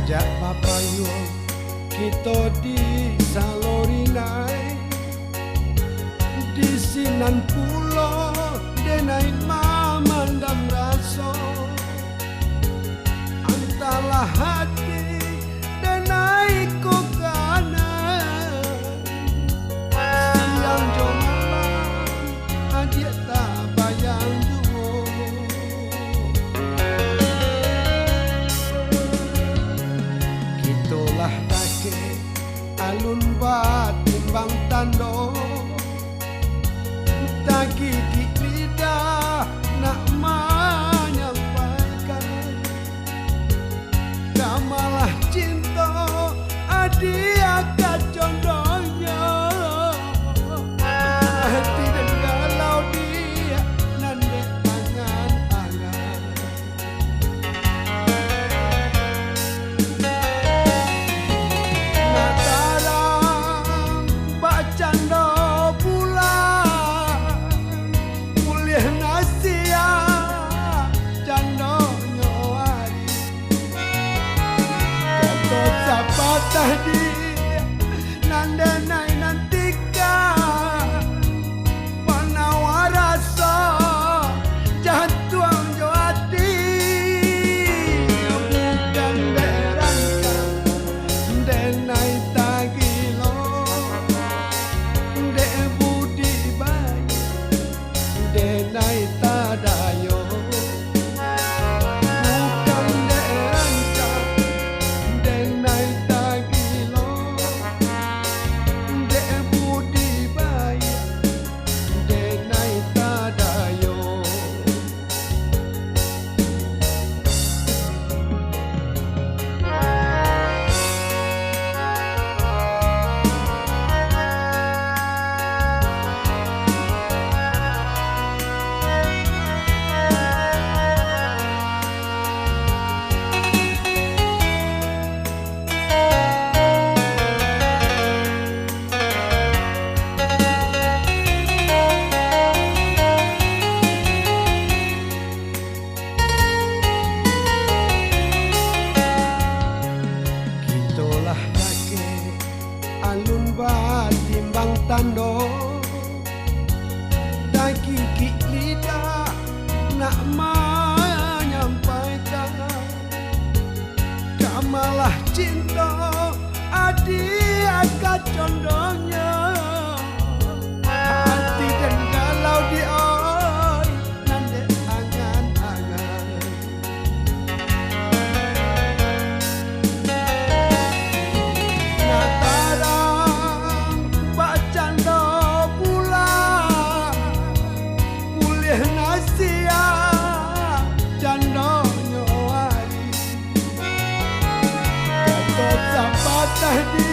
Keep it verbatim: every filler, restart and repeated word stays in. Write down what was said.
Jak bapayuang kito di Salorinai, di sinan pulo denai mamandam raso. Antahlah ati denai ko kanai, siang jo malam adiak tabayang juo. Kito lah dakek alun batimbang tando, tagigik lidah nak manyampaikan. Kamalah cinto adiak ka condonyo, ati den galau diak nan dek angan-angan. Nak tarang bacando pulang, buliah nasiah candonyo ari. Kato sapatah di nan denai nantikan, panawa raso jatuang jo ati. Bukan dek rangkang denai tagilo, dek budi baik denai tadayo. Bukan dek rangkang denai tagilo, dek budi baik denai tadayo. Kito lah dakek alun batimbang tando, tagigik lidah nak manyampaikan. Kamalah cinto adiak ka condonyo, ati den galau di oi nan dek angan-angan. Nak tarang bacando pulang, buliah nasiah candonyo ari. Kato sapatah di